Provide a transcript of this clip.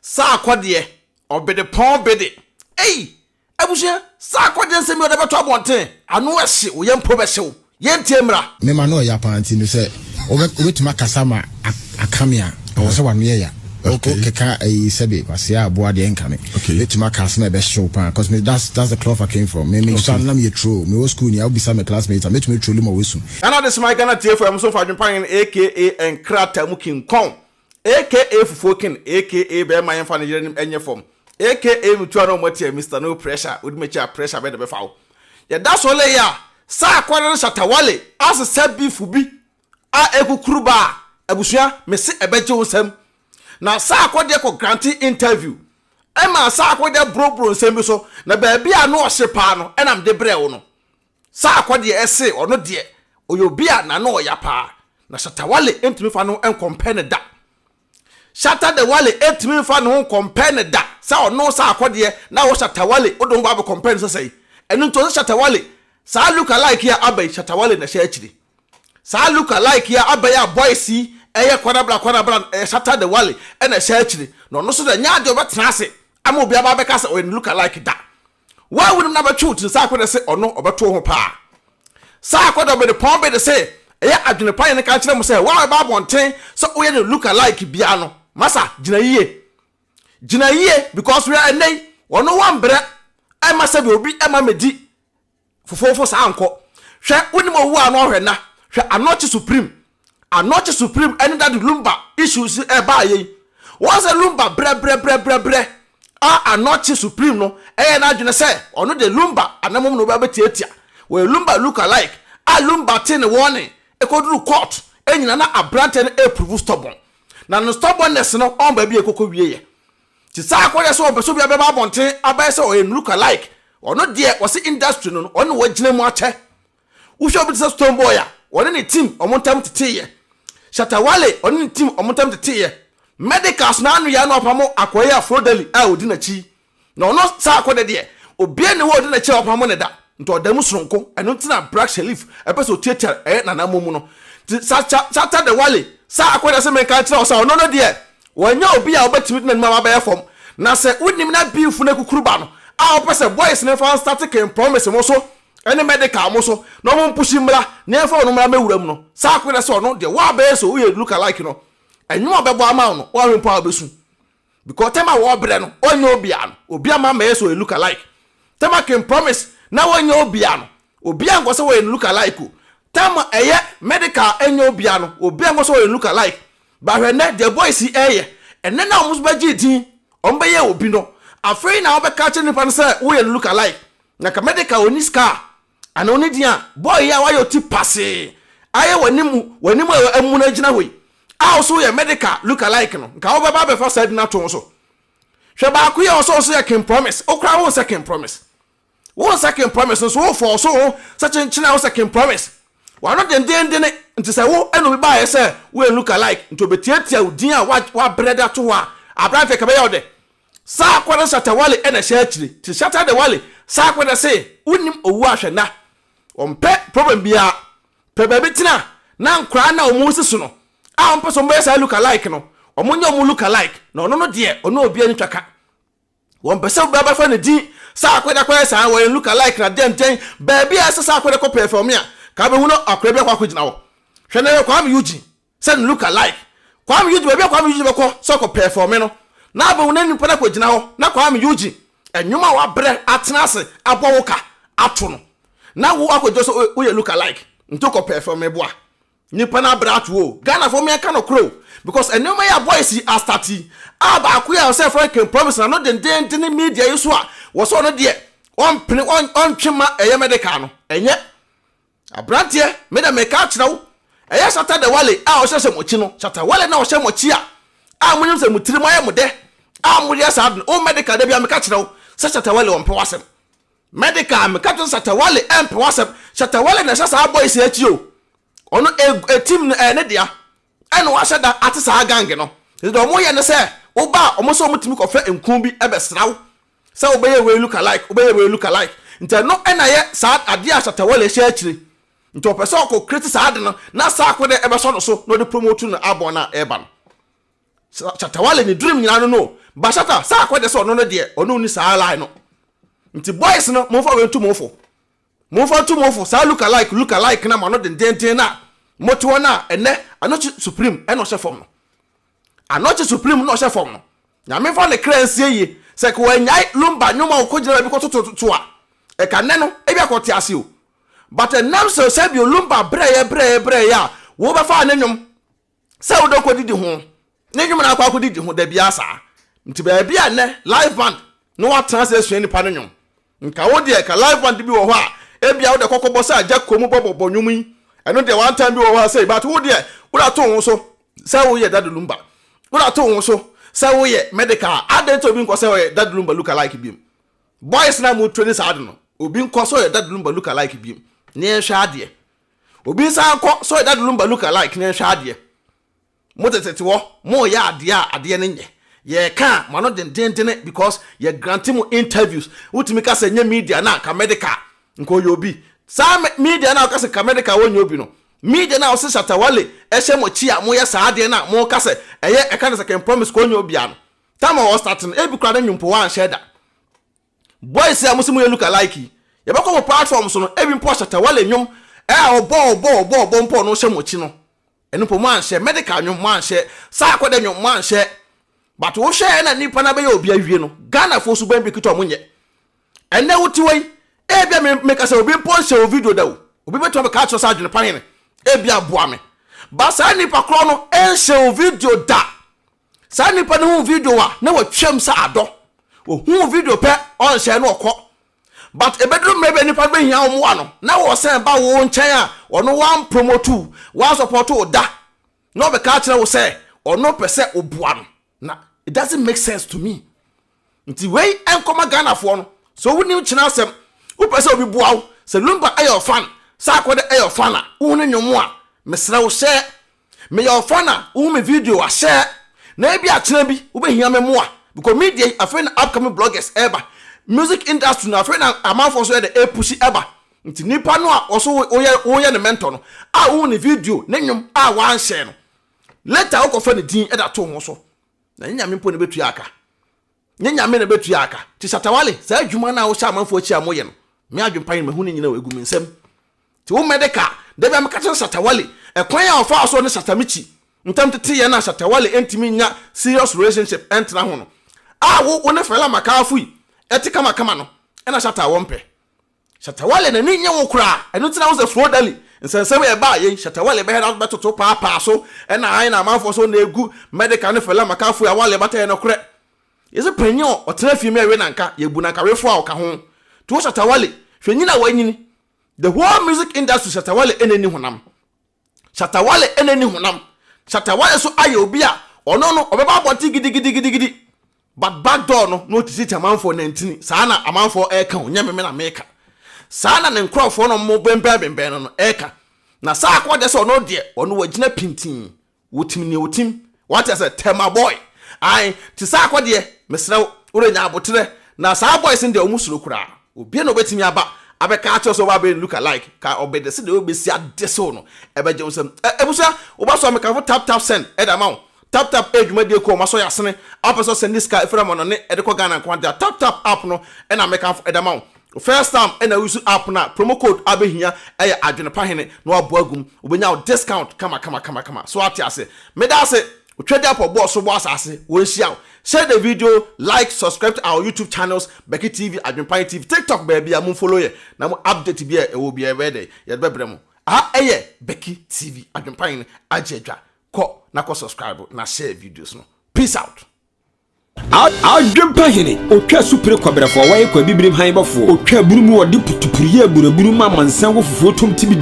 Sarkodie ɔbedepɔn bede ei abusua Sarkodie nsɛm yi ɔde bɛto abɔnten ano ɛhye wo yam mpo bɛhye wo yɛntie mmra. Me ma no ɔya paa nti no sɛ wobɛtumi akasa ma aka me a ɛwɔ sɛ wano yɛ ya wokeka ayi sɛbe kwasea aboa deɛ nka me bɛtumi aka asɛm a ɛbɛhyew paa cause me that's the cloth I came from me me sua no na meyɛ troll mewɔ school ni a wobisa me classmate a mɛtumi atrolli ma wasu. Ghana Adesomae Ghana Tiefo Ɛmoso Mfa Adwempa Hene aka Nkrataa Mu King Kong Aka fufuo king aka bɛɛma yɛnfa ne yere anim nyɛ fam aka metu ano ɔmo atia Mister no pressure wodi makyi a pressure bɛn na ɛbɛfa wo yɛda so lei a saa akwadaa no Shatta Wale asesa beef bi a ekukuru ba a abusua mese ɛbɛgye wo nsam na saa akwadeɛ kɔ grante interview ɛma saa akwadeɛ brobro nsɛm bi so na baabi a ano ɔhye paa no ɛna mede brɛ wo no. Sarkɔ deɛ ɛse ɔno deɛ ɔyɛ obi a n'ano ɔya paa na Shatta Wale ntumi nfa ne ho nkɔmpɛ no da. Shatta the Wale ntumi nfa ne ho nkɔmpɛ no da sɛ ɔno Sarkɔ deɛ na wo Shatta Wale wode wo ho ba abɛ compare no sɛ sɛn. Ɛno nti ɔse Shatta Wale saa look alike yi a aba yi Shatta Wale na ɛhyɛ akyire. Saa look alike yi a aba yi a boys yi ɛyɛ kwanabra kwanabra no ɛyɛ Shatta the Wale na ɛhyɛ akyire na ɔno nso deɛ nyɛ adeɛ ɔbɛtena ase ama obi aba abɛka sɛ ɔyɛ ne look alike da. Wo a wonim no abɛtwe wo tiri saa akɔdɛ se ɔno ɔbɛto wo ho paa. Saa akɔdɛ ɔbɛde pɔn bede se ɛyɛ adwene pa yɛne ka nkyerɛ mo sɛ wo a ɛba abɔnten sɛ woyɛ no look alike biara no masa gyina yie. Gyina yie because hwɛ ɛnɛ yi ɔno wambrɛ ɛma sɛbi obi ɛma medi Fofoofo saa nkɔ. Hwɛ wonim owu a na ɔhwɛ na hwɛ Anɔkye Supreme Anɔkye Supreme ɛne Daddy Lumba issues ɛbaa yei wɔn sɛ Lumba brɛbrɛbrɛbrɛbrɛ a Anɔkye Supreme no ɛyɛ n'adwene sɛ ɔno deɛ Lumba anamom na ɔbɛ abɛtiatia wɔyɛ Lumba look alike a Lumba te ne warning ɛkɔduru court ɛnyina na aberanteɛ no ɛreprove stubborn na ne stubbornness no ɔn baabi a ɛkɔkɔ wieɛ Te saa akɔyɛ sɛ ɔmpɛ sɛ obiara bɛba abɔnten abɛyɛ sɛ ɔyɛ look alike. Ɔno deɛ wɔse industry no no ɔno na wagyina mu akyɛ. Wohwɛ obi te sɛ Stonebwoy a, ɔne ne team wɔn ntam teteeɛ. Shatta Wale ɔne ne team wɔn ntam teteeɛ. Medicals no ano yɛ a na wapamo Akoya Afrodeli a ɔdi n'akyi yi. Na ɔno saa akɔdɛ deɛ, obiara nni hɔ a ɔdi n'akyi a wapamo no da. Nti ɔda mu sononko. Ɛno nti na Black Sherif pɛ sɛ ɔtiatia ɛyɛ n'anammɔn mu no. Nti Shatta Shatta de Wale saa akɔdɛ sɛ menka nkyerɛ wo sɛ ɔno no deɛ, wanyɛ obi a wobɛtumi de n'anim aba abɛyɛ fam. Na sɛ wonim na beef no akukuru ba no a wopɛ sɛ boys no mfa nstate King Promise mo so ne Medikal mo so na wɔn mpushi mmra na yɛmfa wɔn mmra mmɛwura mu no, saa akɔdɛ sɛ ɔno deɛ woabɛyɛ sɛ woyɛ look alike no, nnwom a ɔbɛbɔ ama wo no, woanhwɛ mpo a wobɛsu. Because time a wɔbrɛ no ɔnyɛ obia no obia ma mɛyɛ sɛ ɔyɛ look alike. Time a King Promise na wɔnyɛ obia no obia nkɔ sɛ wɔyɛ no look alike o. Time a ɛyɛ medical ɛnyɛ obia no obia nkɔ sɛ wɔyɛ no look alike. But hwɛ nnɛ deɛ boys yi ɛyɛ ɛnnɛ na wɔn nso bɛgyee din wɔn bɛyɛɛ obi no afei na wɔbɛka akyerɛ nipa no sɛ woyɛ no look alike. Na ka medical ɔnni sika a anaa ɔnni din a boy yi a wayɛ ɔti pasee ayɛ w'anim w'anim a amuna gyina hɔ yi a wo so woyɛ medical look alike no nka wobɛba abɛfa saa din ato wo so. Hwɛ baako yi a ɔsɛ ɔso yɛ King Promise wo koraa wo nsɛ King Promise wo nsɛ King Promise nso wo fɔɔ so wo sɛ kyenkyen a wo sɛ King Promise wano dendendene nti sɛ wo ɛna obi baayɛ sɛ woyɛ look alike nti obetiatia wo din a wabrɛ de ato hɔ a aberanteɛ kɛbɛyɛ wo dɛ. Saa akwa no Shatta Wale na ɛhyɛ akyire nti Shatta de Wale saa akwa no se wonim owu a hwɛ na ɔmpɛ problem biara pɛ baabi tena na nkoraa no a ɔmo si so no a ɔmpɛ sɛ ɔmo bɛyɛ saa look alike no ɔmo nyɛ ɔmo look alike na ɔno no deɛ ɔne obiara ni twaka wɔmpɛ sɛ obiara bɛfa ne din saa akwa no akɔyɛ saa wɔyɛ look alike na dɛn dɛn baabi a ɛsɛ saa akwa no kɔ pɛɛfɛɔme a ka bɛhu no akora bi akɔ akɔgyina hɔ hwɛ na yɛ Kwame Eugene sɛ no look alike. Kwame Eugene baabi a Kwame Eugene bɛkɔ sɛ ɔkɔ pɛɛfɔme no na abɛhu na nipa no akɔgyina hɔ na Kwame Eugene ɛnwom a wabrɛ atena ase abɔ wo ka ato no na wo akɔgyina sɛ woyɛ look alike nti wokɔ pɛɛfɔme boa nipa no abrɛ ato o. Ghanafoɔ meɛka nokorɛ o because nneɛma yi a boys yi astart yi a baako yi a ɔsɛ yɛfrɛ no King Promise na no dendenden media yi so a wɔsɛ ɔno deɛ ɔmpene ɔntwe ma ɛyɛ medical no ɛnyɛ Abranteɛ, me deɛ meka akyerɛ wo, ɛyɛ Shatta de Wale a ɔhyɛ hyɛ mo akyi no, Shatta Wale na ɔhyɛ mo akyi a, a monim sɛ mo tirim ayɛ mo dɛ, a moyɛ saa ade no, wo Medical da biara meka kyerɛ wo sɛ Shatta Wale ɔmpɛ w'asɛm. Medical, meka kyerɛ wo sɛ Shatta Wale ɛmpɛ w'asɛm, Shatta Wale na ɛhyɛ saa boys yi akyi o, ɔno e, team no ɛyɛ ne dea, ɛna wahyɛ da ate saa gang no, nti deɛ wɔyɛ ne sɛ, woba a, wɔn sɛ wɔtumi kɔfɛ nku bi bɛsra wo, Sɛ wobɛyɛ wei look alike, wobɛyɛ wei look alike. Nti ɛno na ɛyɛ saa adeɛ a Shatta Wale hyɛ akyire. Nti ɔpɛ sɛ ɔkɔ create saa ade no na saa ko no ɛbɛsɔ no so na ɔde promote no album no a ɛreba no. Shatta Wale ne dream nyinaa no no ba Shatta sɛ akɔde sɛ ɔno no deɛ, ɔno ni saa line no. Nti boys no, momfa wei nto mo fo, momfa nto mo fo. Saa look alike, look alike na ma no dendenden na mote hɔ no a, ɛnɛ Anɔkye Supreme ɛna ɔhyɛ fam no. Anɔkye Supreme na ɔhyɛ fam no, Nyame fa ne kra nsie yie. Sɛ ka wɔanyae Lumba nnwom a wɔkɔgyina baabi kɔtototo a, ɛka nnɛ no ebi akɔte ase o. But ɛnam sɛ sɛbio Lumba brɛyɛ brɛyɛ brɛyɛ a, wobɛfaa ne nnwom sɛ wode kɔdidi ho, ne nnwom no akɔ akɔdidi ho da biara saa. Nti baabi a nnɛ live band na watena sɛ asua nipa no nnwom, nka wo deɛ, ka live band bi wɔ hɔ a, ebia wode kɔkɔbɔ sɛ agya kɔ mu bɔbɔbɔ nnwom yi, ɛno deɛ one time bi wɔ hɔ a sɛ, but wo deɛ, wode ato wo ho so sɛ woyɛ Daddy Lumba, wode ato wo ho so sɛ woyɛ Medikal. Adɛn nti obi nkɔ sɛ ɔyɛ Daddy Lumba look alike biom? Boys na mo training saa de no, obi nkɔ sɛ ɔyɛ Daddy Lumba look alike biom ne yɛnhwɛ adeɛ. Obi nsan nkɔ sɛ ɔyɛ Daddy Lumba look alike ne yɛnhwɛ adeɛ. Mo tetete hɔ, mo yɛ adeɛ a adeɛ no nyɛ. Yɛka a, mo ano dendendene because yɛ grant mo interviews. Wotumi ka sɛ nyɛ media na ka Medikal nka ɔyɛ obi. Saa media na ɔka sɛ ka Medikal wɔnyɛ obi no, media na ɔsɛ Shatta Wale ɛhyɛ mo akyi a, moyɛ saa adeɛ no a, mo ka sɛ ɛyɛ ɛka no sɛ Ken Promise ka ɔnyɛ obi a no time a wɔ start no, ebi koraa ne nwompo wanhyɛ da. Boys a mo sɛ moyɛ look alike yi, yɛbɛkɔ mo platform so no, ebi mpo Shatta Wale nnwom ɛ ɔbɔ ɔbɔ ɔbɔ ɔbɔ mpo, ɔno hyɛ mo akyi no, ɛno mpo mo anhyɛ. Medikal nnwom mo anhyɛ, saa akɔda nnwom mo anhyɛ. But wohwɛ na nipa no bɛyɛ obi awie no, Ghanafoɔ suban bi kita ɔmo nyɛ. Ɛnɛ wote hɔ yi, ebia me meka sɛ obi mpo nhyɛ wo video da o, obi bɛtumi abɛka akyerɛ sɛ adwene pa hene ebia aboa me ba. Saa nipa korɔ no ɛnhyɛ wo video da. Saa nipa no hu video a, na watwam sɛ adɔ ohun video pɛ, ɔnhyɛ no, ɔkɔ. But ebeduru mmerɛ bi a nipa no bɛhia wo mmoa no, na wɔsɛn ba wo nkyɛn a, ɔno wan promote wo, wan support wo da, na ɔbɛka akyerɛ wo sɛ ɔno pɛ sɛ ɔboa no. Na it doesn't make sense to me. Nti wei nkɔma Ghanafoɔ no sɛ wonim kyena asɛm. Wopɛ sɛ obi boa wo sɛ Lumba ɛyɛ ɔfan, sɛ akɔde ɛyɛ ɔfan a, wohu ne nnwom a, mesrɛ wo hyɛ. Meyɛ ɔfan a, wohu me video a, hyɛ. Na ebi akyena bi wobɛhia me mmoa because media yi, afei na upcoming bloggers ɛba music industry no, afei na amanfoɔ so yɛ de ɛpush ɛba. Nti nipa no a ɔso woyɛ ne mentor no a, wohu ne video ne nnwom a wanhyɛ no, later wokɔfa ne din ɛda to ho so na nye Nyame mpo na bɛtua aka, nye Nyame na bɛtua aka. Nti Shatta Wale, saa adwuma no a wohyɛ amanfoɔ akyi a moyɛ no, me adwempa yi, mahu ne nyina ɛgu me nsam. Nti wo Medikal, da bi a meka kyerɛ Shatta Wale, ɛkwan a ɔfaa so ne Shatta Michy ntam tete yɛ no a, Shatta Wale ntumi nya serious relationship ɛntena ho no a, wo ne Fella Makafui ɛte kamakama no, ɛna Shatta wɔmpɛ. Shatta Wale n'ani nye wo koraa. Ɛno nti na wo sɛ Flo Dali nsɛnsɛm yɛ baa yei, Shatta Wale bɛhɛ na bɛtoto paapaa so, ɛna ae na amanfoɔ so na egu Medikal ne Fella Makafui a Wale bata. Yɛ nokorɛ, yɛsɛ panyin a ɔtena fie mi ɛwe nanka yɛbu nankawefoɔ a ɔka ho. Nti wo Shatta Wale, hwɛ nyina a wanyini, the whole music industry, Shatta Wale ɛna ni honam. Shatta Wale ɛna ni honam. Shatta Wale so ayɛ obi a ɔno no ɔbɛba abɔnten gidigidigidigidi, but back door no na ɔtiti amanfoɔ nantini. Saa na amanfoɔ ɛreka o, nyɛ meme na meka. Saa na ne nkurɔfoɔ no mo bɛnbɛn bɛnbɛn no ɛreka. Na saa akɔ deɛ sɛ ɔno deɛ, ɔno wagyina pintin, wotim nea wotim, wate sɛ Tema boy ae. Te saa akɔ deɛ, mesrɛ wo, worenya aboterɛ na saa boys no deɛ, ɔmo suro koraa. Obia na obɛtumi aba abɛka akyerɛ sɛ ɔba abɛyɛ look alike ka ɔbɛde sɛ deɛ wobɛsi ade sew no ɛbɛgye wo nsɛm. Ebusua, woba so a, mekafo Tap Tap Send ɛde ama wo. Tap Tap ɛyɛ dwumadie kɔ ɔmo asɔ yɛ asene a, wopɛ sɛ ɔsend sika ɛfiri ama no ne ɛde kɔ Ghana nko adeɛ, Tap Tap app no ɛna mekafo ɛde ama wo. First time ɛna wosu app no a, promo code abɛhia ɛyɛ Adwene Pa Hene na waboa gum, wobɛnya wo discount kama kama kama kama so. Ate ase? Meda ase. Otwa di apɔ bɔɔ so bɔ asase wɔnhyia wo. Share the video, like, subscribe to our YouTube channels, Becky TV, Adwenpan TV, TikTok, baabi a mo follow yɛ na mo update bi a ɛwɔ bi a ɛbɛyɛ dɛ yɛde bɛbrɛ mo. Aha ɛyɛ Becky TV, Adwenpan agye adwa. Kɔ na kɔ subscribe na share videos no. Peace out. Adwempa Hene otwa supere kɔbrɛfoɔ a wɔyɛ kɔ abibirim han bɔfoɔ otwa aburu mu, wɔde putupuru yɛ aburaburu ma amansan wɔ fufuo tom tibi.